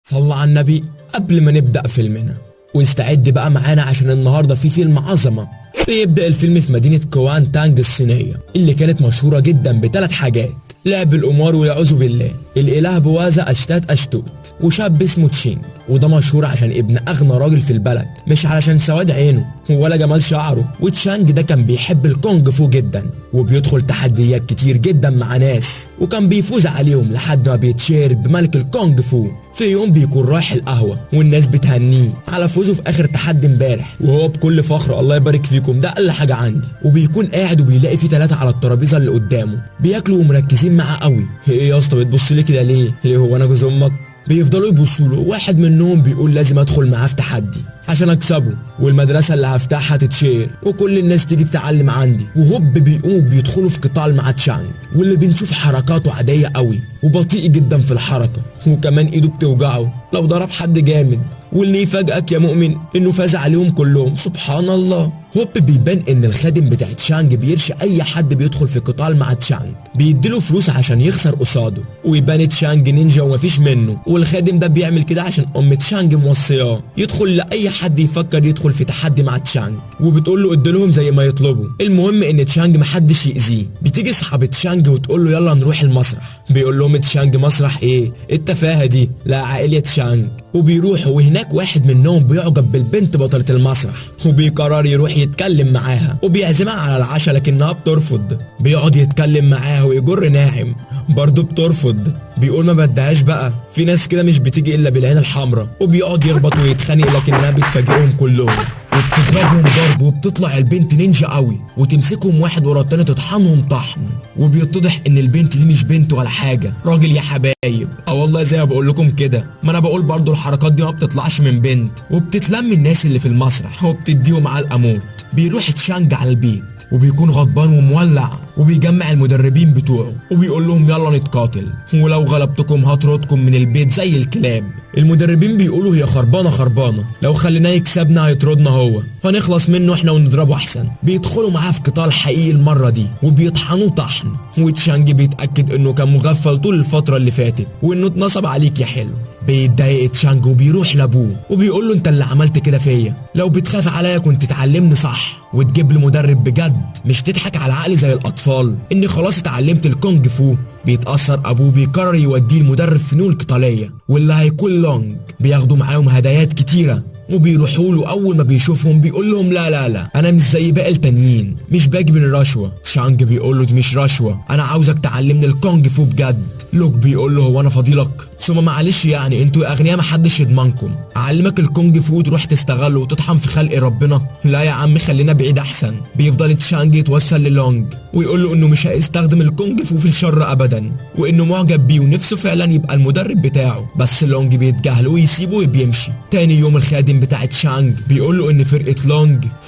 صلى على النبي قبل ما نبدأ فيلمنا، واستعد بقى معانا عشان النهاردة في فيلم عظمة. بيبدأ الفيلم في مدينة كوانتانج الصينية اللي كانت مشهورة جدا بثلاث حاجات: لعب القمار والعياذ بالله، الإله بوازا أشتات أشتوت، وشاب اسمه تشينج، وده مشهور عشان ابن أغنى راجل في البلد، مش علشان سواد عينه ولا جمال شعره. وتشانج ده كان بيحب الكونج فو جدا، وبيدخل تحديات كتير جدا مع ناس وكان بيفوز عليهم لحد ما بيتشهر بملك الكونج فو. في يوم بيكون رايح القهوة والناس بتهنيه على فوزه في آخر تحدي امبارح، وهو بكل فخر الله يبارك فيكم ده أقل حاجة عندي. وبيكون قاعد وبيلاقي في 3 على الترابيزة اللي قدامه بياكلوا ومركزين معاه قوي. ايه يا اسطى بتبص لي كده ليه؟ ليه هو انا جوز امك؟ بيفضلوا يبصوا له. واحد منهم بيقول لازم ادخل معاه في تحدي عشان اكسبه، والمدرسة اللي هفتحها تتشير وكل الناس تيجي تتعلم عندي. وهوب بيقوموا بيدخلوا في قتال مع تشانج، واللي بنشوف حركاته عادية قوي وبطيء جدا في الحركة، وكمان ايده بتوجعه لو ضرب حد جامد. واللي يفاجئك يا مؤمن انه فاز عليهم كلهم، سبحان الله. هوب بيبان ان الخادم بتاع تشانج بيرشي اي حد بيدخل في قتال مع تشانج، بيديله فلوس عشان يخسر قصاده، ويبان تشانج نينجا ومفيش منه. والخادم ده بيعمل كده عشان ام تشانج موصياه يدخل لاي حد يفكر يدخل في تحدي مع تشانج، وبتقول له اديلهم زي ما يطلبوا، المهم ان تشانج محدش يأذيه. بتيجي صحاب تشانج وتقول له يلا نروح المسرح، بيقول لهم تشانج مسرح ايه التفاهة دي، لا عائلة تشانج. وبيروحوا، وهناك واحد منهم بيعجب بالبنت بطلة المسرح وبيقرر يروح يتكلم معاها، وبيعزمها على العشاء لكنها بترفض. بيقعد يتكلم معاها ويجر ناعم، برضه بترفض. بيقول ما بدهاش بقى، في ناس كده مش بتيجي الا بالعين الحمراء. وبيقعد يخبط ويتخانق لكنها بتفاجئهم كلهم وبتضربهم ضرب، وبتطلع البنت نينجا قوي وتمسكهم واحد ورا التاني تطحنهم طحن. وبيتضح ان البنت دي مش بنت ولا حاجة، راجل يا حبايب. اه والله زي ما بقول لكم كده، ما انا بقول برضو الحركات دي ما بتطلعش من بنت. وبتتلم الناس اللي في المسرح وبتديهم علقه موت. بيروح تشانج على البيت وبيكون غضبان ومولع، وبيجمع المدربين بتوعه وبيقول لهم يلا نتقاتل، ولو غلبتكم هطردكم من البيت زي الكلاب. المدربين بيقولوا هي خربانة خربانة، لو خليناه يكسبنا هيطردنا هو، فنخلص منه احنا ونضربه احسن. بيدخلوا معاه في قتال حقيقي المرة دي وبيطحنوه طحن، وتشانج بيتاكد انه كان مغفل طول الفترة اللي فاتت وانه اتنصب عليك يا حلو. بيتضايق تشانج وبيروح لابوه وبيقول له انت اللي عملت كده فيا، لو بتخاف عليا كنت تعلمني صح وتجيب لي مدرب بجد، مش تضحك على عقلي زي الاطفال اني خلاص اتعلمت الكونج فو. بيتأثر ابوه بيقرر يوديه لمدرب فنون قتالية واللي هيكون لونج. بياخدوا معاهم هدايات كتيرة وبيروحوا له. اول ما بيشوفهم بيقول لهم لا لا لا، انا مش زي باقي التانيين، مش باجي بالرشوة. تشانج بيقول له دي مش رشوة، انا عاوزك تعلمني الكونج فو بجد. لوك بيقول له هو انا فضيلك؟ ثم معلش يعني انتوا يا اغنياء محدش يضمنكم، اعلمك الكونج فو تروح تستغله وتطحن في خلق ربنا؟ لا يا عم خلينا بعيد احسن. بيفضل تشانج يتوسل للونج ويقول له انه مش هيستخدم الكونج فو في الشر ابدا، وانه معجب بيه ونفسه فعلا يبقى المدرب بتاعه، بس لونج بيتجاهله ويسيبه وبيمشي. تاني يوم الخادم بتاع تشانج بيقول له ان فرقه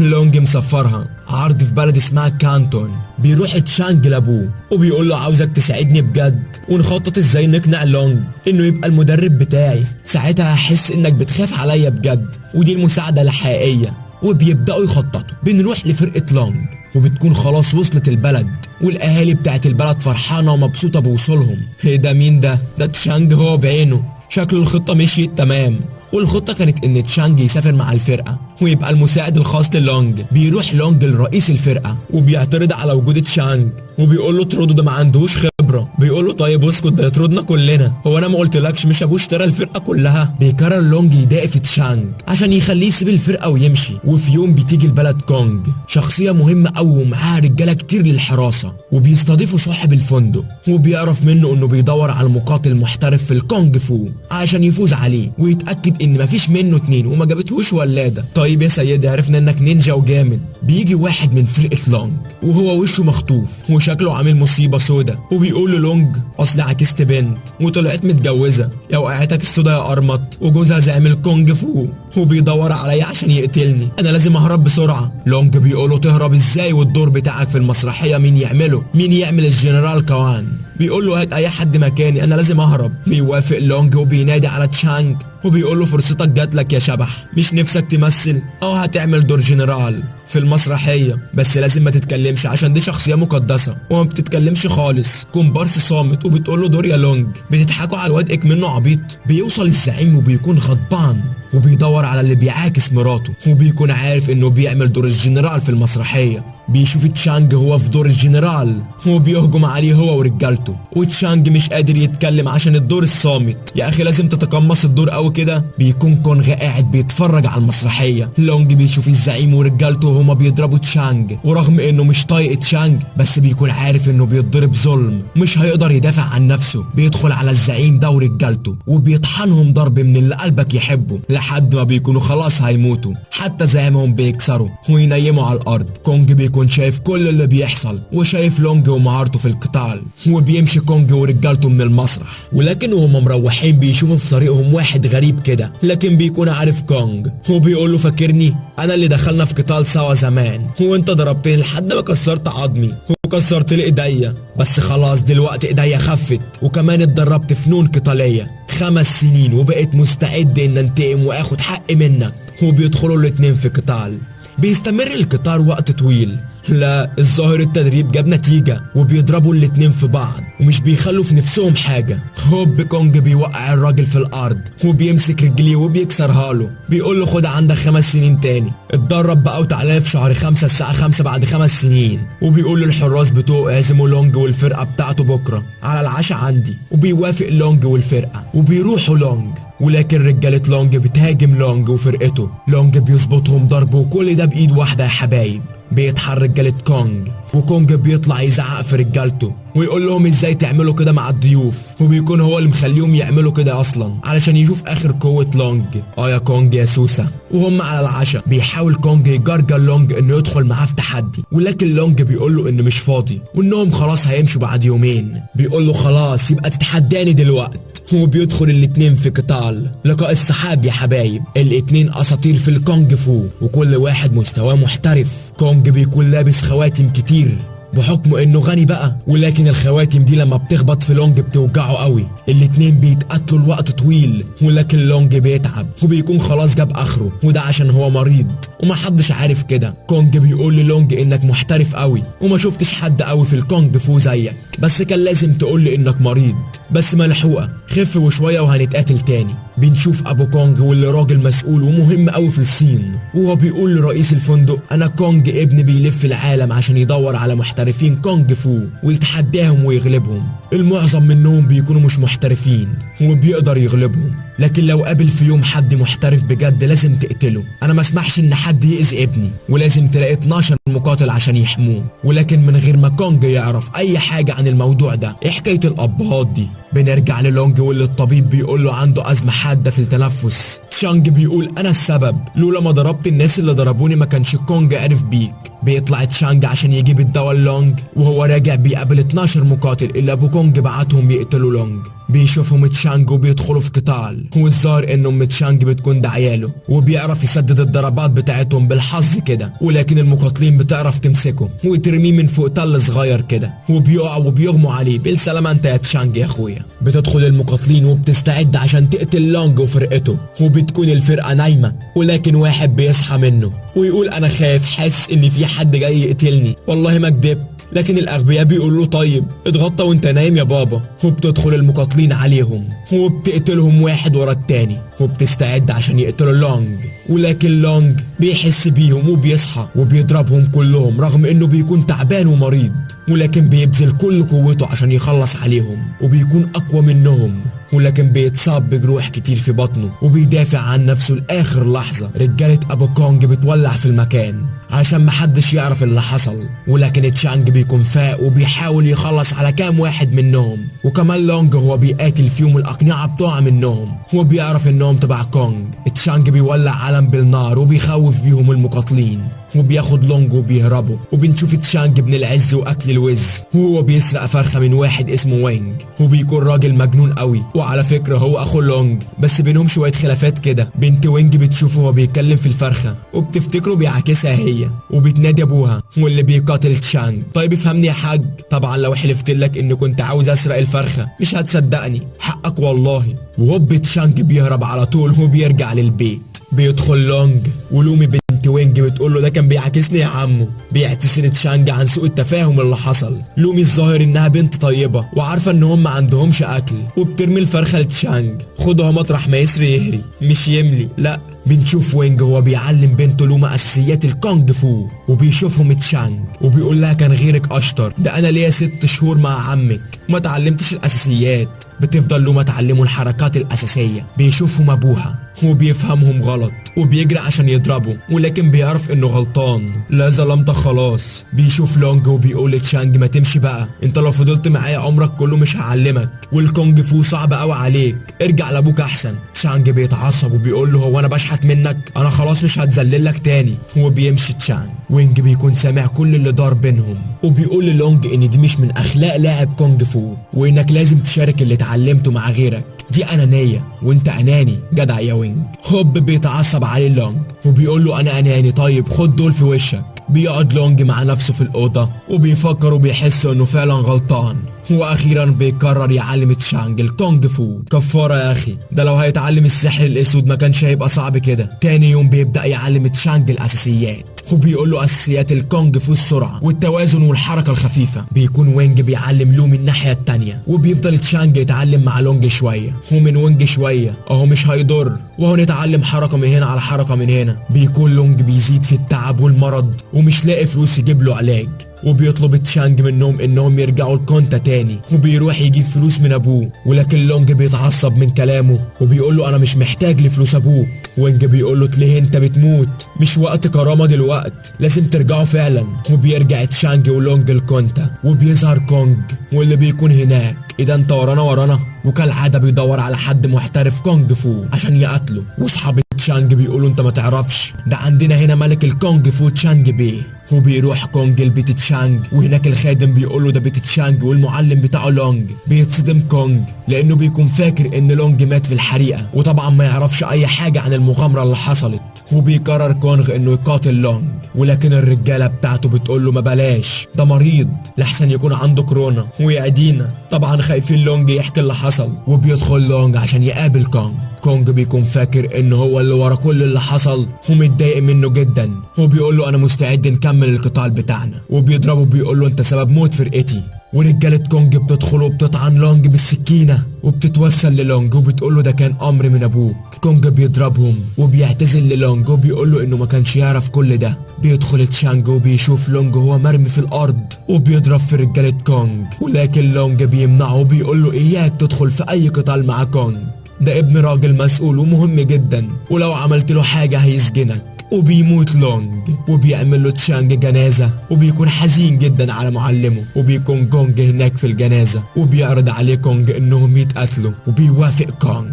لونج مسفرها عرض في بلد اسمها كانتون. بيروح تشانج لابوه وبيقول له عاوزك تساعدني بجد ونخطط ازاي نقنع لونج انه يبقى المدرب بتاعي، ساعتها هحس انك بتخاف عليا بجد ودي المساعدة الحقيقية. وبيبدأوا يخططوا. بنروح لفرقة لونج وبتكون خلاص وصلت البلد، والاهالي بتاعت البلد فرحانة ومبسوطة بوصولهم. ايه ده؟ مين ده؟ ده تشانج هو بعينه. شكل الخطة مشيت تمام. والخطة كانت ان تشانج يسافر مع الفرقة ويبقى المساعد الخاص للونج. بيروح لونج لرئيس الفرقة وبيعترض على وجود تشانج وبيقول له اطرده، ده ما عندهوش خبرة. بيقول له طيب اسكت، ده يطردنا كلنا، هو انا ما قلتلكش مش ابوه اشترى الفرقة كلها؟ بيقرر لونج يضايق في تشانج عشان يخليه يسيب الفرقة ويمشي. وفي يوم بتيجي البلد كونج، شخصية مهمة قوي ومعاها رجالة كتير للحراسة، وبيستضيفوا صاحب الفندق وبيعرف منه انه بيدور على المقاتل المحترف في الكونج فو عشان يفوز عليه ويتأكد ان مفيش منه اتنين وما جابتهوش ولادة. طيب يا سيدي عرفنا انك نينجا وجامد. بيجي واحد من فرقة لونج وهو وشه مخطوف وشكله عامل مصيبة سودا، وبيقول للونج اصل عكست بنت وطلعت متجوزة، يا وقعتك السودا يا قرمط، وجوزها زعيم الكونج فو وبيدور عليا عشان يقتلني، انا لازم اهرب بسرعة. لونج بيقوله تهرب ازاي والدور بتاعك في المسرحية مين يعمله؟ مين يعمل الجنرال كوان؟ بيقول له هات اي حد مكاني، انا لازم اهرب. بيوافق لونج وبينادي على تشانج وبيقول له فرصتك جات لك يا شبح، مش نفسك تمثل؟ او هتعمل دور جنرال في المسرحية، بس لازم ما تتكلمش عشان دي شخصية مقدسة وما بتتكلمش خالص، كومبارس صامت. وبتقول له دور يا لونج. بتضحكوا على الواد منه عبيط. بيوصل الزعيم وبيكون غضبان وبيدور على اللي بيعاكس مراته، وبيكون عارف انه بيعمل دور الجنرال في المسرحية. بيشوف تشانج هو في دور الجنرال وبيهجم عليه هو ورجالته، وتشانج مش قادر يتكلم عشان الدور الصامت. يا اخي لازم تتقمص الدور قوي كده. بيكون كونغ قاعد بيتفرج على المسرحية. لونج بيشوف الزعيم ورجالته وهما بيضربوا تشانج، ورغم انه مش طايق تشانج بس بيكون عارف انه بيتضرب ظلم، مش هيقدر يدافع عن نفسه. بيدخل على الزعيم ده ورجالته وبيطحنهم ضرب من اللي قلبك يحبه لحد ما بيكونوا خلاص هيموتوا، حتى زعيمهم بيكسروا وينيموا على الارض. كونج بيكون شايف كل اللي بيحصل وشايف لونج ومهارته في القتال، وبيمشي كونج ورجالته من المسرح. ولكن وهم مروحين بيشوفوا في طريقهم واحد غريب كده، لكن بيكون عارف كونج وبيقول له فاكرني؟ انا اللي دخلنا في قتال سوا زمان وانت ضربتني لحد ما كسرت عظمي وكسرت لي ايديا، بس خلاص دلوقتي ايديا خفت، وكمان اتدربت فنون قتالية 5 سنين وبقيت مستعد ان انتقم واخد حقي منك. وبيدخلوا الاتنين في قتال. بيستمر القتال وقت طويل، لا الظاهر التدريب جاب نتيجة، وبيضربوا الاتنين في بعض ومش بيخلوا في نفسهم حاجة. هوب كونج بيوقع الراجل في الأرض وبيمسك رجليه وبيكسرها له، بيقول له خد عندك 5 سنين تاني، اتدرب بقى وتعالى في شهر 5 الساعة 5 بعد 5 سنين. وبيقول للحراس بتوعه اعزموا لونج والفرقة بتاعته بكرة على العشاء عندي، وبيوافق لونج والفرقة وبيروحوا لونج. ولكن رجالة لونج بتهاجم لونج وفرقته، لونج بيظبطهم ضرب وكل ده بإيد واحدة يا حبايب. بيتحرك رجالة كونج، وكونج بيطلع يزعق في رجالته ويقول لهم ازاي تعملوا كده مع الضيوف، وبيكون هو اللي مخليهم يعملوا كده اصلا علشان يشوف اخر قوة لونج. يا كونج يا سوسة. وهم على العشاء بيحاول كونج يجرجر لونج انه يدخل معاه في تحدي، ولكن لونج بيقول له انه مش فاضي وانهم خلاص هيمشوا بعد يومين. بيقول له خلاص يبقى تتحداني دلوقتي، وبيدخل الاتنين في قتال لقاء السحاب يا حبايب. الاتنين اساطير في الكونج فو وكل واحد مستواه محترف. كونج بيكون لابس خواتم كتير بحكم انه غني بقى، ولكن الخواتم دي لما بتخبط في لونج بتوجعه قوي. الاتنين بيتقتلوا لوقت طويل، ولكن لونج بيتعب وبيكون خلاص جاب اخره، وده عشان هو مريض ومحدش عارف كده. كونج بيقول للونج انك محترف قوي وما شفتش حد قوي في الكونج فو زيك، بس كان لازم تقول لي انك مريض، بس ملحوقه، خف وشويه وهنتقاتل تاني. بنشوف ابو كونج واللي راجل مسؤول ومهم قوي في الصين، وهو بيقول لرئيس الفندق انا كونج ابني بيلف العالم عشان يدور على محترفين كونج فو ويتحداهم ويغلبهم. المعظم منهم بيكونوا مش محترفين وبيقدر يغلبهم، لكن لو قابل في يوم حد محترف بجد لازم تقتله. انا ما اسمحش ان حد يأذي ابني، ولازم تلاقي 12 مقاتل عشان يحموه، ولكن من غير ما كونج يعرف اي حاجة عن الموضوع ده. ايه حكاية الابهات دي؟ بنرجع للونج واللي الطبيب بيقول له عنده ازمة حادة في التنفس. تشانج بيقول انا السبب، لولا ما ضربت الناس اللي ضربوني ما كانش كونج عرف بيك. بيطلع تشانج عشان يجيب الدواء لونج، وهو راجع بيقابل 12 مقاتل اللي ابو كونج بعتهم يقتلوا لونج. بيشوفهم تشانج وبيدخلوا في قتال، والظاهر ان ام تشانج بتكون دعياله وبيعرف يسدد الضربات بتاعتهم بالحظ كده، ولكن المقاتلين بتعرف تمسكه وترميه من فوق تل صغير كده، وبيقع وبيغموا عليه. بالسلامة انت يا تشانج يا اخويا. بتدخل المقاتلين وبتستعد عشان تقتل لونج وفرقته، وبتكون الفرقة نايمة، ولكن واحد بيصحى منه ويقول انا خايف، حاسس ان في حد جاي يقتلني، والله ما كدبت. لكن الاغبياء بيقولوا له طيب اتغطى وانت نايم يا بابا. وبتدخل المقاتلين عليهم وبتقتلهم واحد ورا التاني، وبتستعد عشان يقتلوا لونج، ولكن لونج بيحس بيهم وبيصحى وبيضربهم كلهم رغم انه بيكون تعبان ومريض، ولكن بيبذل كل قوته عشان يخلص عليهم وبيكون اقوى منهم، ولكن بيتصاب بجروح كتير في بطنه وبيدافع عن نفسه لآخر لحظة. رجالة أبو كونج بتولع في المكان عشان محدش يعرف اللي حصل، ولكن تشانج بيكون فاق وبيحاول يخلص على كام واحد منهم، وكمان لونج هو بيقاتل فيهم الأقنعة بتقع منهم وبيعرف انهم تبع كونج. تشانج بيولع علم بالنار وبيخوف بيهم المقاتلين وبياخد لونج وبيهربوا. وبنشوف تشانج ابن العز واكل الوز وهو بيسرق فرخة من واحد اسمه وينج، وبيكون راجل مجنون قوي، وعلى فكرة هو اخو لونج، بس بينهم شوية خلافات كده. بنت وينج بتشوفه وهو بيتكلم في الفرخة وبتفتكره بيعاكسها هي. نادية وبتنادي ابوها واللي بيقاتل تشانج. طيب افهمني يا حاج، طبعا لو حلفت لك اني كنت عاوز اسرق الفرخة مش هتصدقني، حقك والله. وهوب تشانج بيهرب على طول وبيرجع للبيت. بيدخل لونج ولومي بنت وينج بتقول له ده كان بيعاكسني يا عمو. بيعتذر تشانج عن سوء التفاهم اللي حصل. لومي الظاهر انها بنت طيبة وعارفة ان هم ما عندهمش اكل، وبترمي الفرخة لتشانج، خدها مطرح ما يسري يهري مش يملي لا. بنشوف وينج هو بيعلم بنته لوما اساسيات الكونج فو، وبيشوفهم تشانج وبيقول لها كان غيرك اشطر، ده انا ليا 6 شهور مع عمك وما تعلمتش الاساسيات. بتفضل لوما تعلمه الحركات الاساسية. بيشوفهم ابوها وبيفهمهم غلط وبيجري عشان يضربه، ولكن بيعرف انه غلطان، لا ظلمتك خلاص. بيشوف لونج وبيقول لتشانج ما تمشي بقى، انت لو فضلت معايا عمرك كله مش هعلمك، والكونج فو صعب قوي عليك، ارجع لابوك احسن. تشانج بيتعصب وبيقول له هو انا بشحت منك، انا خلاص مش هتذللك تاني. وبيمشي تشانج. وينج بيكون سامع كل اللي دار بينهم، وبيقول للونج ان دي مش من اخلاق لاعب كونج فو، وانك لازم تشارك اللي اتعلمته مع غيرك، دي انانية وانت اناني، جدع يا وينج. هوب بيتعصب عليه لونج وبيقول له انا اناني، طيب خد دول في وشك. بيقعد لونج مع نفسه في الأوضة وبيفكر وبيحس انه فعلا غلطان، واخيرا بيقرر يعلم تشانج الكونج فو. كفارة يا اخي، ده لو هيتعلم السحر الاسود ما كانش هيبقى صعب كده. تاني يوم بيبدأ يعلم تشانج الاساسيات، وبيقول له اساسيات الكونج فو السرعة والتوازن والحركة الخفيفة. بيكون وينج بيعلم لومي الناحية التانية، وبيفضل تشانج يتعلم مع لونج شوية ومن وينج شوية، اهو مش هيضر، وهو نتعلم حركة من هنا على حركة من هنا. بيكون لونج بيزيد في التعب والمرض ومش لاقي فلوس يجيب له علاج، وبيطلب تشانج منهم انهم يرجعوا الكونتا تاني، وبيروح يجيب فلوس من ابوه، ولكن لونج بيتعصب من كلامه وبيقول له انا مش محتاج لفلوس ابوك. وينج بيقول له ليه انت بتموت، مش وقت كرامة دلوقت، لازم ترجعوا فعلا. وبيرجع تشانج ولونج الكونتا، وبيظهر كونج واللي بيكون هناك، اذا انت ورانا ورانا. وكالعادة بيدور على حد محترف كونج فو عشان يقتله، واصحاب تشانج بيقولوا انت ما تعرفش، ده عندنا هنا ملك الكونج فو تشانج بيه. وبيروح كونج لبيت تشانج، وهناك الخادم بيقول له ده بيت تشانج والمعلم بتاعه لونج. بيتصدم كونج لانه بيكون فاكر ان لونج مات في الحريقه، وطبعا ما يعرفش اي حاجة عن المغامرة اللي حصلت. وبيقرر كونغ انه يقاتل لونج، ولكن الرجالة بتاعته بتقول له ما بلاش، ده مريض لحسن يكون عنده كورونا ويعدينا. طبعا خايفين لونج يحكي اللي حصل. وبيدخل لونج عشان يقابل كونج. كونج بيكون فاكر ان هو اللي ورا كل اللي حصل ومتضايق منه جدا، وبيقول له انا مستعد نكمل القتال بتاعنا. وبيضربه بيقول له انت سبب موت فرقتي. ورجالة كونج بتدخل وبتطعن لونج بالسكينة، وبتتوسل للونج وبتقول له ده كان امر من ابوك. كونج بيضربهم وبيعتذر للونج وبيقول له انه ما كانش يعرف كل ده. بيدخل تشانج وبيشوف لونج وهو مرمي في الارض وبيضرب في رجالة كونج، ولكن لونج بيمنعه وبيقول له اياك تدخل في اي قتال مع كونج، ده ابن راجل مسؤول ومهم جدا، ولو عملت له حاجة هيسجنك. وبيموت لونج، وبيعمل له تشانج جنازة، وبيكون حزين جدا على معلمه. وبيكون كونج هناك في الجنازة، وبيعرض عليه كونج انهم يتقاتلوا، وبيوافق كونج.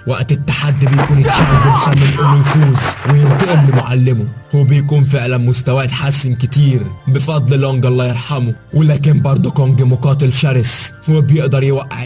وقت التحدي بيكون تشانج مصمم انه يفوز وينتقم لمعلمه، وبيكون فعلا مستواه اتحسن كتير بفضل لونج الله يرحمه. ولكن برضه كونج مقاتل شرس وبيقدر يوقع